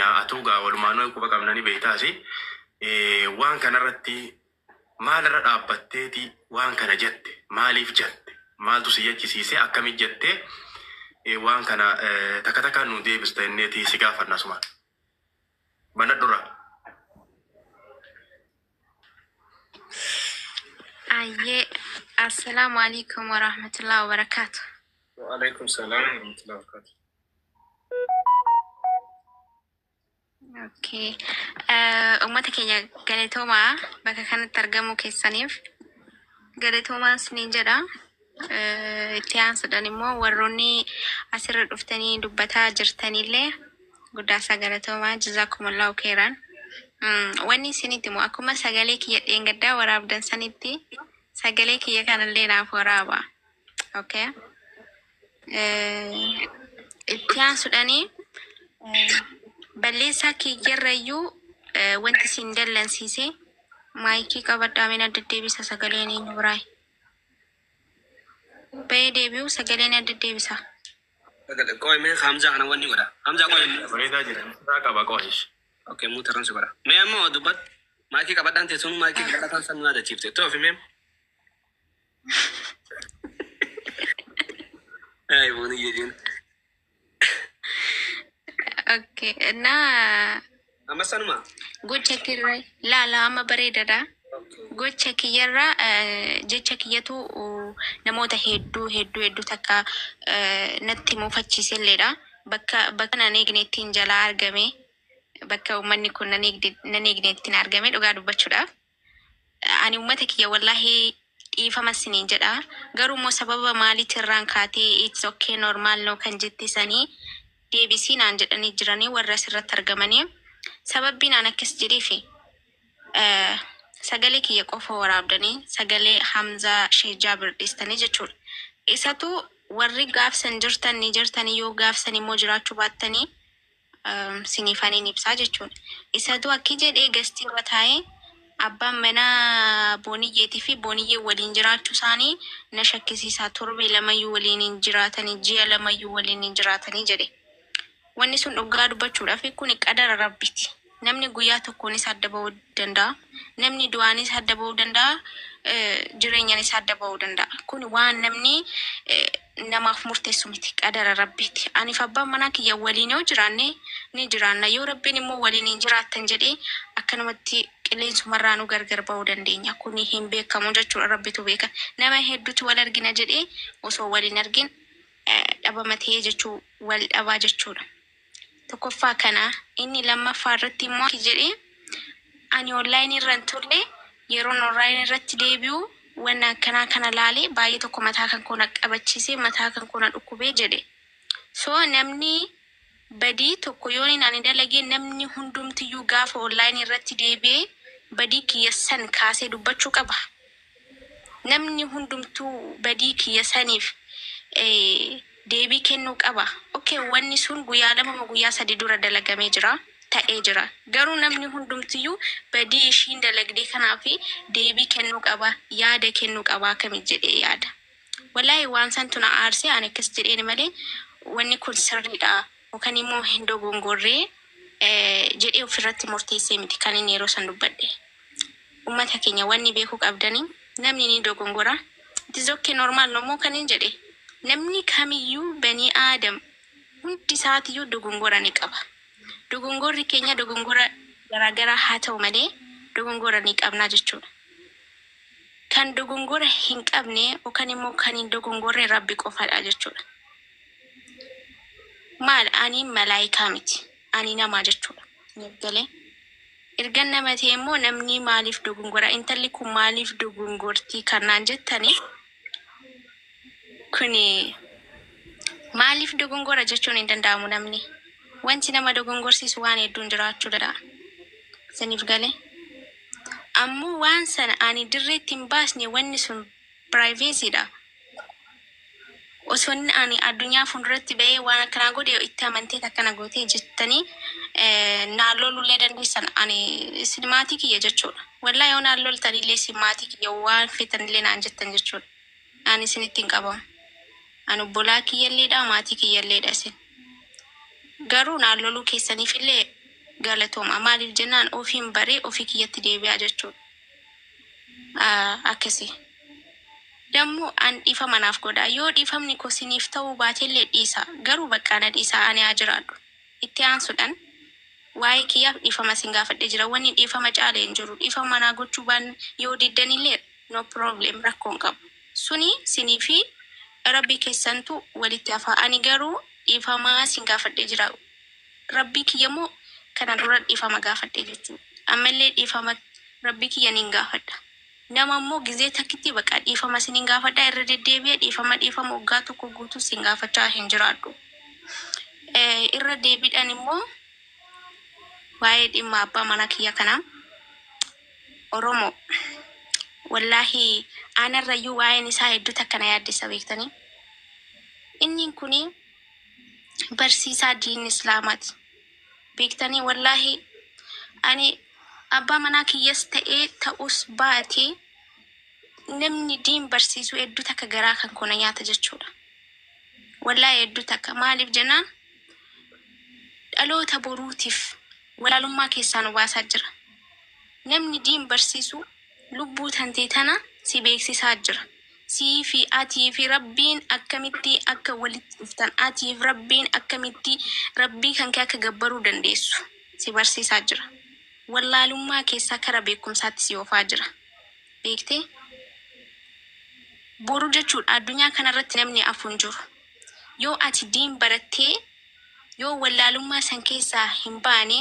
keenya atuu gaa walumaanuu quba qabnani beektaasi waan kanarratti maalirra dhaabbatteeti waan kana jette, maaliif jette, maaltu si jechisiise, akkamit jette, waan kana takka takkaan nu deebista inneeti si gaafanna asumaan. Banadhurra. Ayyee, assalaamu alaikum warahmatullahi wabarakaatu. Waalaikum salaam warahmatullahi wabarakatuh. Okay. Uummata keenya galatoomaa bakka kanatti argamuu keessaniif galatoomaa isiniin jedha. Itti aansuudhaan immoo warroonni asirra dhuftanii dubbataa jirtanillee guddaasaa galatoomaa, jazaakumullahu khairan. Wanni isinitti immoo akkuma sagalee kiyya dheengaddaa waraabdan sanitti sagalee kiyya kanallee naaf waraaba. Okay. Itti aansuudhaanii balleessaa kiyyarrayyuu wanti isin dallansiise maayikii qabadhaa mina deddeebisa sagaleen eenyu biraa. Bahee deebi'u sagaleen adda deebisa. Qoy mee Hamzaa kana wanni godha. Hamzaa qoy. Bareedaa jira. Sirraa qaba qo'ish. Okay, muutarran si godha. Mee ammoo dubbat maayikii qabadhaan teessuun maayikii qabadhaan san nu yaadachiifte. Toofi mee. Ay, buuni jechuun. Okay. Na Amma sanuma. Gocha kirra laala amma bareedaadha. Gocha kiyyarra jecha kiyyatu namoota hedduu hedduu hedduu takka natti muufachiiselleedha. Bakka nan eegne ittiin jalaa argame, bakka uummanni kun nan eegne ittiin argame dhugaa dubbachuudhaaf. Ani uummata kiyya wallaahi dhiifama isiniin jedha. Garuu immoo sababa maaliitirraan kaatee it's okay, normal no kan jette sanii deebisii naan jedhanii jiranii warra asirratti argamanii. Sababbiin aan akkas jedheefi sagalee kiyya qofa waraabdanii sagalee Hamzaa Sheekh Jaabir dhiistanii jechuudha. Isatu warri gaafsan jirtan ni jirtanii, yoo gaafsan immoo jiraachuu baattanii siniifaniin ibsaa jechuudha. Isatu akki jedhee gastii irra taa'ee abbaan manaa Booniyyeetii fi Booniyyee waliin jiraachuu isaanii na shakkisiisaa, torbee lamayyuu waliin hin jiraatanii, ji'a lamayyuu waliin hin jiraatanii jedhe. Wanni sun dhugaa dubbachuudhaaf kun qadara Rabbiiti. Namni guyyaa tokkoonis adda ba'uu danda'a. Namni du'aanis adda ba'uu danda'a. Jireenyaanis adda ba'uu danda'a. Kun waan namni namaaf murteessu miti. Qadara Rabbiiti. Aniif abbaan manaa kiyya waliin yoo jiraanne ni jiraanna. Yoo Rabbiin immoo waliin hin jiraattan jedhee akkanumatti qilleensumarraa nu gargar ba'uu dandeenya. Kun hin beekamu jechuudha. Rabbitu beeka. Nama hedduutu wal argina jedhee osoo wal hin argin dhabama ta'ee jechuu wal dhabaa jechuudha. Tokkoffaa kana. Inni lammaffaa irratti immoo jedhee ani online irra hin turre, yeroon online irratti deebi'u wanna akkanaa kana laalee baay'ee tokko mataa kan koo na qabachiisee, mataa kan koo na dhukkubee jedhe. So namni badii tokko yoo inni ani dalagee namni hundumtiyyuu gaafa online irratti deebi'ee badii kiyya san kaasee dubbachuu qaba. Namni hundumtuu badii kiyya saniif deebii kennuu qaba. Okay, wanni sun guyyaa 2 moo guyyaa 3 dura dalagamee jira, ta'ee jira. Garuu namni hundumtiyyuu badii ishiin dalagdee kanaaf deebii kennuu qaba, yaada kennuu qaba akkamit jedhee yaada. Wallaahi waan santu na aarsee ani akkas jedheen malee wanni kun sirriidha yookaan immoo hin dogongorree jedhee ofirratti murteessee miti kan inni yeroo san dubbadhe. Ummata keenya wanni beekuu qabdanii namni ni dogongora. It is okay, normal no moo kan hin jedhe, namni kamiyyuu banii aadam hundi isaatiyyuu dogongora ni qaba. Dogongorri keenya dogongora garaagaraa haa ta'u malee dogongora ni qabnaa jechuudha. Kan dogongora hin qabne yookaan immoo kan hin dogongorre Rabbi qofadha jechuudha. Maal, ani malaayikaa miti. Ani nama jechuudha. Galee. Ergan nama ta'e immoo namni maaliif dogongora, intalli kun maaliif dogongortii kan naan jettanii, kuni maaliif dogongora jechuun hin danda'amu namni. Wanti nama dogongorsiisu waan hedduun jiraachuu danda'a. Saniif galee. Ammoo waan sana ani dirreetti hin baasne, wanni sun privacy dha. Osoo inni ani addunyaa fuulduratti ba'ee waan akkanaa godhe itti amantee akkana gootee jettanii naan lolullee dandeessan, ani isin maatii kiyya jechuudha. Wallaahi yoo naan loltanillee isin maatii kiyya, waan feetanillee naan jettan jechuudha. Ani isinitti hin qabamu. Ani obbolaa kiyyalleedha, maatii kiyyalleedha isin. Garuu naan loluu keessaniifillee Galatooma. Maaliif jennaan ofiin baree ofii kiyyatti deebi'aa jechuudha. Akkasi. Dammoo an dhiifama naaf godha. Yoo dhiifamni koo siniif ta'uu baatellee dhiisa. Garuu bakka na dhiisa ani haa jiraadhu. Itti aansuudhaan waa'ee kiyyaaf dhiifama sin gaafadhe jira. Wanni dhiifama caale hin jiru. Dhiifama naa gochuu baan yoo diddanillee no problem, rakkoon qabu. Suni sinii fi rabbii keessantu walitti hafa. Ani garuu dhiifama sin gaafadhe jira. Rabbii kiyya immoo kana dura dhiifama gaafadhe jechuudha. Ammallee dhiifama rabbii kiyya nin gaafadha. Nama immoo gizee takkitti bakka dhiifama sin gaafadha irra deddeebi'ee dhiifama dhiifama waggaa tokko guutuu sin gaafachaa hin jiraadhu. Irra deebiidhaan immoo waa'ee dhimma abbaa manaa kiyya kanaa Oromoo wallaahi aanarrayyuu waa'een isaa hedduu takka na yaaddessa beektanii. Inni kuni barsiisaa diin islaamaati. Beektanii wallaahi ani abbaa manaa kiyyas ta'ee ta'us baatee namni diin barsiisuu hedduu takka garaa kan kona nyaata jechuudha. Wallaahi hedduu takka maaliif jennaan dhaloota boruutiif walaalummaa keessaa nu baasaa jira. Namni diin barsiisu lubbuu tantee tana si beeksisaa jira. Sii fi atii fi rabbiin akkamitti akka walitti dhuftan atii fi rabbiin akkamitti rabbii kan kee akka gabbaruu dandeessu si barsiisaa jira. Wallaalummaa keessaa kara beekumsaatti si oofaa jira. Beektee? Boru jechuudha addunyaa kanarratti namni afu hin jiru. Yoo ati diin barattee yoo wallaalummaa san keessaa hin baane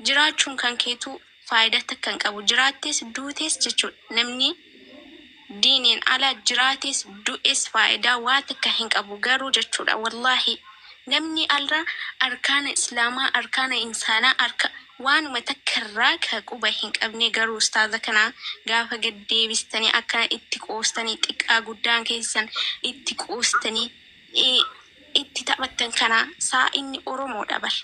jiraachuun kan keetu faayidaa takka hin qabu. Jiraattees duutees jechuudha. Namni diiniin ala jiraates du'es faayidaa waa takka hin qabu garuu jechuudha. Wallaahi namni alra arkaana islaamaa arkaana insaanaa arka waanuma takka irraa ka quba hin qabne garuu ustaaza kana gaafa gad deebistanii akka itti qoostanii xiqqaa guddaan keessan itti qoostanii itti taphattan kana saa inni Oromoodha bar.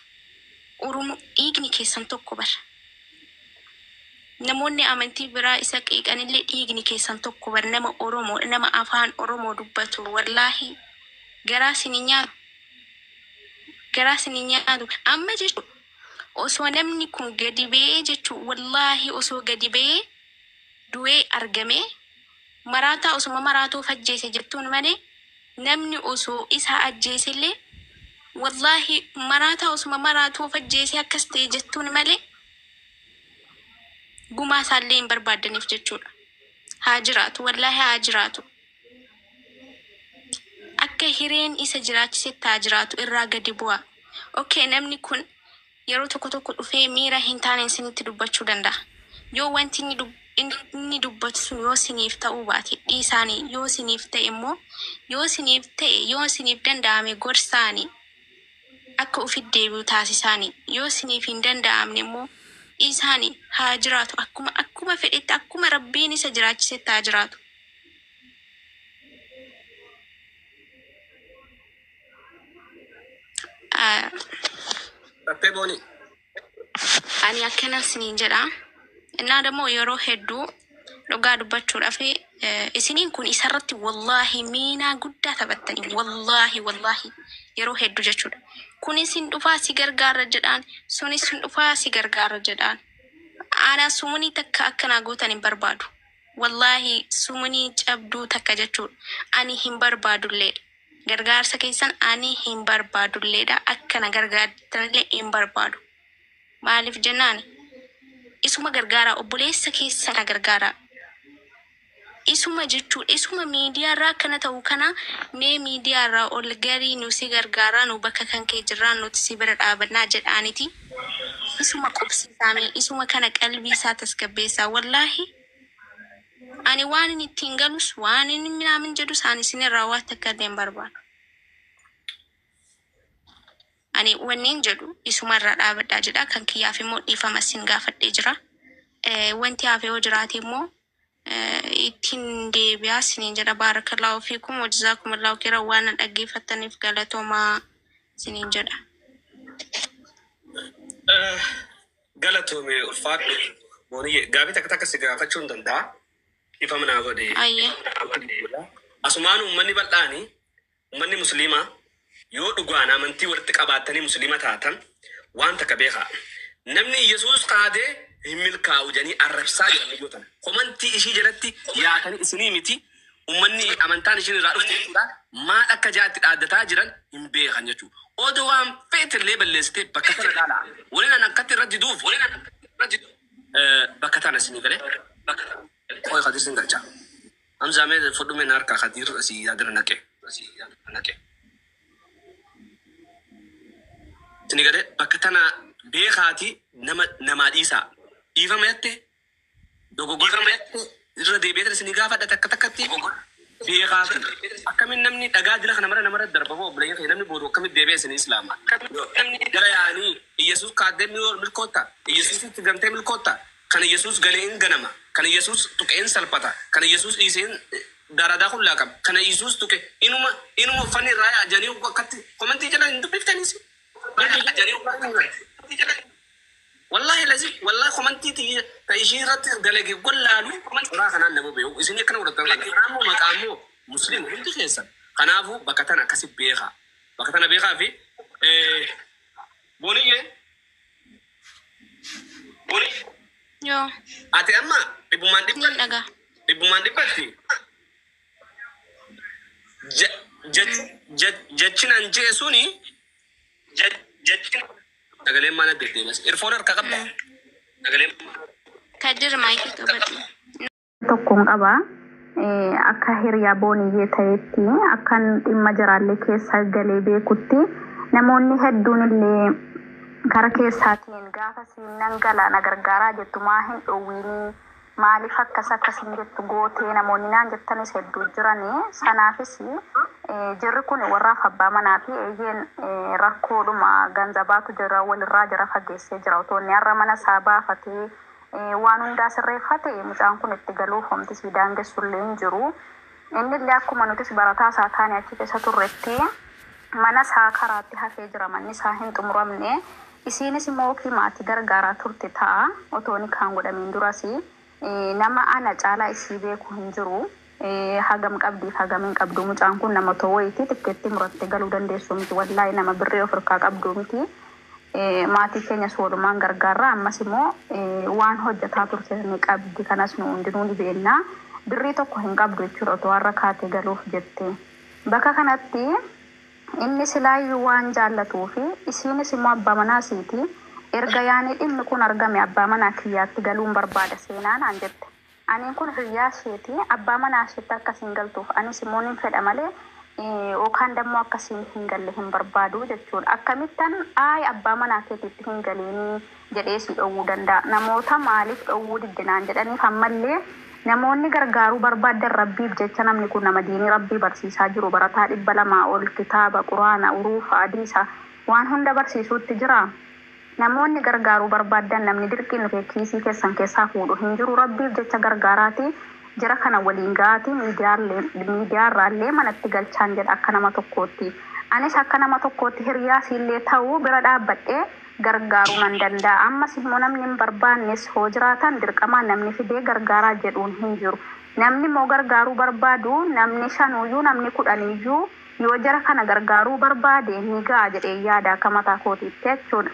Oromoo dhiigni keessan tokko bar. Namoonni amantii biraa isa qeeqanillee dhiigni keessan tokko bar nama Oromoo nama afaan Oromoo dubbatu wallaahi garaa isin hin nyaatu. Garaa isin hin nyaatu. Amma jechuudha osoo namni kun gadi ba'ee jechuun wallaahi osoo gadi ba'ee du'ee argame maraataa osuma maraatuuf ajjeese jettuun malee namni osoo isa ajjeesellee wallaahi maraataa osuma maraatuuf ajjeese akkas ta'e jettuun malee gumaa isaallee hin barbaadaniif jechuudha. Haa jiraatu wallaahi haa jiraatu. Akka hireen isa jiraachisetti haa jiraatu irraa gadi bu'a. Okay namni kun yeroo tokko tokko dhufee miira hin taane isinitti dubbachuu danda'a. Yoo wanti inni dubbatu sun yoo isiniif ta'uu baate dhiisaanii yoo isiniif ta'e immoo yoo isiniif ta'e yoo isiniif danda'ame gorsaanii akka ofitti deebi'u taasisaanii yoo isiniif hin danda'amne immoo dhiisaanii haa jiraatu akkuma akkuma fedhetti akkuma rabbiin isa jiraachisetti haa jiraatu. Rakkee booni. Ani akkana isiniin jedha. Innaa ደግሞ yeroo hedduu dhugaa dubbachuudhaaf isiniin kun isarratti wallaahi miinaa guddaa taphattanii wallaahi wallaahi yeroo hedduu jechuudha. Kunis hin dhufaa si gargaara jedhaan sunis hin dhufaa si gargaara jedhaan. Ana sumunii takka akkanaa gootan hin barbaadu. Wallaahi sumunii cabduu takka jechuudha. Ani hin barbaadulleedha. Gargaarsa keessan ani hin barbaadulleedha. Akkana gargaartanillee hin barbaadu. Maaliif jennaan isuma gargaaraa obboleessa keessa na gargaaraa. Isuma jechuudha isuma miidiyaarraa akkana ta'u kana mee miidiyaarraa ol garii nu si gargaaraa nu bakka kan kee jirraa nuti si bira dhaabannaa jedhaaniti. Isuma qubsiisaame isuma kana qalbii isaa tasgabbeessaa wallaahi ani waan inni ittiin galus waan inni minaamin jedhus ani isinirraa waan takka illee hin barbaadu. Ani wanneen jedhu isumarraa dhaabadhaa jedha kan kiyyaaf immoo dhiifama isin gaafadhee jira. Wanti hafe yoo jiraate immoo ittiin deebi'aa isiniin jedha baarakallaahu fiikum wajazaakumullahu khairan waan na dhaggeeffattaniif galatoomaa isiniin jedha. Galatoome ulfaadhu booniyye gaafii takka takka si gaafachuu hin danda'a. Ifama naa godhe. Ayyee. Asumaan uummanni bal'aani uummanni musliimaa yoo dhugaan amantii walitti qabaattanii musliima taatan Waan takka beekaa. Namni Yesuus kaadee hin milkaa'u jedhanii arrabsaa jiran biyyoota tana. Komantii ishii jalatti yaatanii isinii miti ummanni amantaan ishiin irraa dhufte jechuudha. Maal akka jaatti dhaaddataa jiran hin beekan jechuudha. Odoo waan feetillee balleessitee bakka tana ilaala. Waliin an akkatti irra diduuf bakka tana isinii galee. Qoy Kadir sin galcha. Hamzaa mee fudhu mee na harkaa Kadir asii yaadira naqe. Isinii galee bakka tana beekaati nama namaa dhiisaa. Dhiifama jette dogoggora irra deebi'ee isinii gaafadha takka takkatti beekaati. Akkamiin namni dhagaa jira kana mara namarra darba hoo obboleeyyan kee namni boodu akkamitti deebi'ee isinii islaama. Jala yaa'anii Iyyasuus kaaddee milkoota Iyyasuusitti gamtee milkoota kan Iyyasuus galee hin ganama kan Iyyasuus tuqee hin salphata kan Iyyasuus dhiisee hin daradaa kun laaqama kan Iyyasuus tuqe inuma inuma uffanni irraa yaa'a jedhanii akkatti komantii jala hin dubbiftaniis. Wallahi lazi wallahi komantii tiyya ta ishii irratti dalage gollaalu karaa kanaan nama beeku isin akkana godhatan kana karaa immoo maqaa immoo musliima hundi keessan kanaafuu bakka tana akkasi beekaa bakka tana beekaa fi booniyyee Yoo ati amma dhibbumaan niin dhibbatti dhagaa. dhibbumaan dhibbatti jechi nan jee suni sagaleen maal deddeebi'as irfoon harka qabda sagaleen Kadir maayikii qabadhu. Tokkoon qaba. Akka hiriyaa booniyyee ta'etti akkan dhimma jiraallee keessa galee beekutti namoonni hedduun illee kara keessaatiin gaafa siin nan gala na gargaaraa jettu maa hin dhowwiinii maaliif akkas akkasiin jettu gootee namoonni naan jettanis hedduu jiranii sanaafis jirri kun warraaf abbaa manaa fi eeyyeen rakkoodhuma ganzabaatu jira walirraa jira fageessee jira otoo inni har'a mana isaa baafatee waan hundaa sirreeffate mucaan kun itti galuuf homti sii daangessullee hin jiru. Inni illee akkuma nutis barataa isaa taane achi keessa turretti mana isaa karaatti hafee jira manni isaa hin xumuramne. Isiinis immoo yookiin maatii gargaaraa turte ta'a otoo inni kaan godhamiin duras nama ana caalaa isii beeku hin jiru. Hagam qabdiif hagam hin qabdu mucaan kun nama too wayitii tikkeetti murattee galuu dandeessu miti wallaahi nama birrii of harkaa qabdu miti. Maatii keenyas walumaan gargaarra ammas immoo waan hojjetaa turte ni qabdi kanas nu hundinuu ni beekna birrii tokko hin qabdu jechuudha otoo har'a kaatee galuuf jette. Bakka kanatti inni silaayyuu waan jaallatuu fi isiinis immoo abbaa manaa isiiti erga yaani dhimmi kun argame abbaa manaa kiyyaatti galuun barbaada seenaa naan jette. Aniin kun hiriyaa isheeti abbaa manaa isheetti akkasiin galtuuf anis immoo nin fedha malee yookaan dammoo akkasiin hin galle hin barbaadu jechuudha. Akkamittan ayi abbaa manaa keetiitti hin galiinii jedhee si dhowwuu danda'a. Namoota maaliif dhowwuu diddinaan jedhaniif ammallee namoonni gargaaruu barbaadan rabbiif jecha namni kun nama diinii rabbii barsiisaa jiru barataa 200 ol kitaaba quraana uruufa hadiisa waan hunda barsiisuutti jira. Namoonni gargaaruu barbaadan namni dirqiin dhufee kiisii keessan keessaa fuudhu hin jiru rabbiif jecha gargaaraati jara kana waliin ga'aati miidiyaarraallee manatti galchaan jedha akka nama tokkootti. Anis akka nama tokkootti hiriyaa siillee ta'uu bira dhaabbadhee gargaaruu nan danda'a. Ammas immoo namni hin barbaannes hoo jiraatan dirqamaan namni fidee gargaaraa jedhuun hin jiru. Namni immoo gargaaruu barbaadu namni shanuyyuu namni kudhaniyyuu yoo jara kana gargaaruu barbaade ni ga'a jedhee yaada akka mataa kootiitti jechuudha.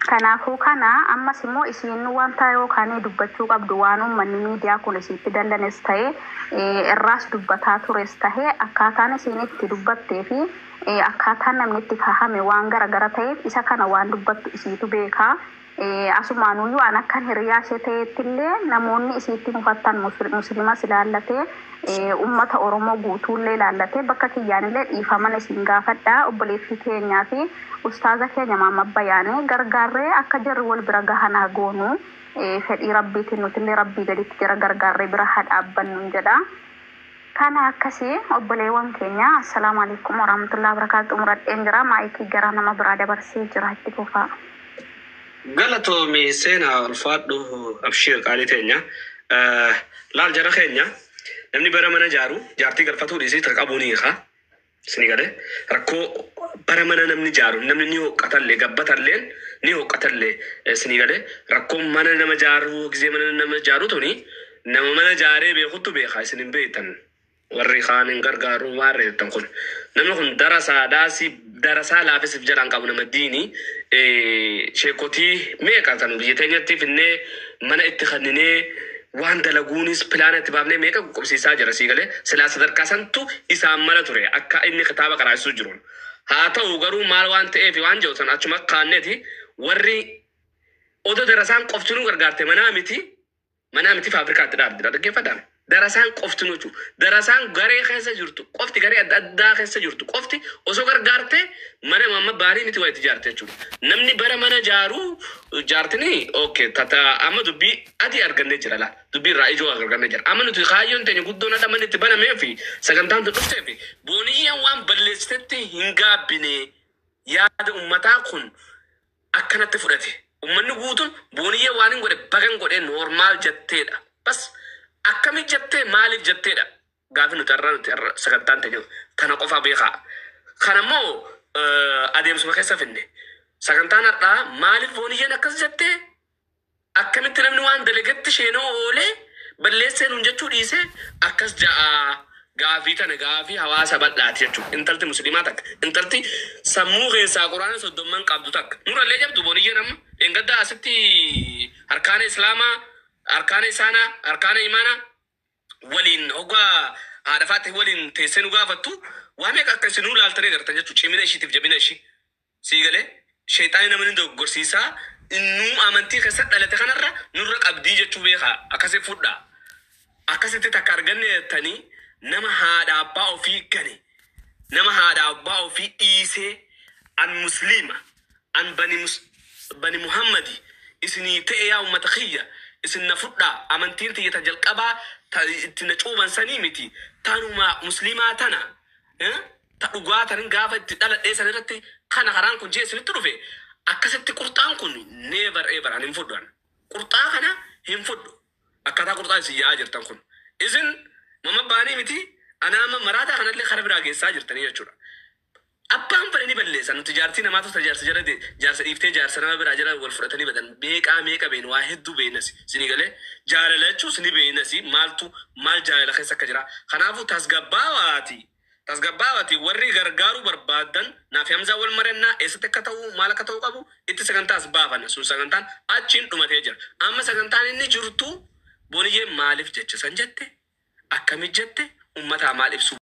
Kanaafuu kana ammas immoo isiin wanta yookaan dubbachuu qabdu waan uummanni miidiyaa kun isiitti dallanes ta'e irraas dubbataa tures ta'e akkaataan isiin itti dubbattee fi akkaataan namni itti fahame waan garagara ta'eef isa kana waan dubbattu isiitu beekaa. Asumaanuyyuu an akkan hiriyaa ishee ta'etti illee namoonni isiitti mufattan musliimas ilaallatee uummata Oromoo guutuullee ilaallatee bakka kiyyaanillee dhiifaman isiin gaafadha obboleettii keenyaa fi ustaaza keenya maamma Bayyaanee gargaarree akka jarri wal bira gahan haa goonu fedhii rabbiitiin nutillee rabbii gaditti jara gargaarree bira haa dhaabbannu jedha. Kana akkasii obboleewwan keenya assalaamu alaikum warahmatullahi wabarakaatu xumuradheen jira maayikii gara nama biraa dabarsee jira itti fufaa. Galatoomi seenaa ulfaadhu abshiir qaalii teenya. Laal jara keenya namni bara mana jaaru jaartii galfatuu dhiisii takka qabuu ni hiika. Isinii galee rakkoo bara mana namni jaaru namni ni hoqqatallee gabbatalleen ni hoqqatallee isinii galee rakkoon mana nama jaaru gisee mana nama jaaru tuni nama mana jaaree beekuttu beeka isin hin beektan. Warri kaan hin gargaaru waan reettan kun. Namni kun darasaadhaas darasaa laafisiif jalaan qabu nama diini. Sheekotii meeqa kan biyya teenyatti finnee mana itti kenninee waan dalaguunis pilaana itti baafnee meeqa qoqqobsiisaa jira sii galee silaa sadarkaa santu isaan mala ture akka inni kitaaba qaraasisuu jiruun. Haa ta'u garuu maal waan ta'eef waan jiru san achuma kaanneeti warri odoo darasaan qoftinuu gargaarte manaa miti manaa miti faabirikaatti dhaabdira dhaggeeffadhaa. Darasaan qoftinuu jechuudha. Darasaan garee keessa jirtu qofti garee adda addaa keessa jirtu qofti osoo gargaarte mana amma baarii miti waa itti ijaarte jechuudha. Namni bara mana jaaruu jaartini okay tata amma dubbii adii argannee jira laal dubbii irraa ijoo argannee jira. Amma nuti kaayyoon teenya guddoon hadha manni itti banamee fi sagantaan tun dhuftee fi booniyyaan waan balleessitetti hin gaabbine yaada ummataa kun akkanatti fudhate. Ummanni guutuun booniyyee waan hin godhe bagan godhe normaal jetteedha. Bas akkami jettee maaliif jetteedha. Gaafi nuti har'a nuti har'a sagantaan teenya tana qofa beekaa. Kanammoo adeemsuma keessa finne. Sagantaan har'aa maaliif booniyyeen akkas jettee akkamitti namni waan dalagetti sheenoo oolee balleessee nuun jechuu dhiisee akkas ja'a gaafii tana gaafii hawaasa bal'aati jechuudha. Intalti musliimaa takka intalti sammuu keessaa quraana soddomman qabdu takka nurallee jabdu booniyyeen amma engadda asitti harkaana islaamaa harkaana isaanaa harkaana imaanaa waliin hoggaa haadha faatti waliin teessee nu gaafattu waa meeqa akka isinuu laaltanii gartan jechuudha cimina ishiitiif jabina ishii sii galee sheexaani nama ni dogoggorsiisaa innuu amantii keessa dhalate kanarra nurra qabdii jechuu beekaa akkasi fudhaa. Akkasitti takka arganne jettanii nama haadha abbaa ofii gane nama haadha abbaa ofii dhiisee an musliima an bani, bani muhammadi isinii ta'e yaa ummata kiyya isin na fudhaa amantiin tiyya ta jalqabaa ta itti na cuuban sanii miti tanuma musliimaa tana ta dhugaa tanin gaafa itti dhaladhee san irratti kana karaan kun jee isinitti dhufe akkasitti qurxaan kun never ever an hin fudhu an qurxaa kana hin fudhu akkaataa qurxaa isin yaa'aa jirtan kun isin mama baanii miti anaama maraataa kanallee kara biraa geessaa jirtanii jechuudha. Abbaan fedhe ni balleessa nuti jaartii namaatu ta jaarsa jala jaarsa dhiiftee jaarsa nama biraa jala wal fudhatanii badan beeqaa meeqa beenu waa hedduu beenasi sinii galee jaalala jechuus ni beenasi maaltu maal jaalala keessa akka jira kanaafuu tasgabbaawaati tasgabbaawaati warri gargaaruu barbaadan naaf Hamzaa wal marannaa eessatti akka ta'u maal akka ta'u qabu itti sagantaas baafanna sun sagantaan achiin dhumatee jira amma sagantaan inni jirtu booniyyee maaliif jecha san jette akkamit jette ummataa maal ibsuu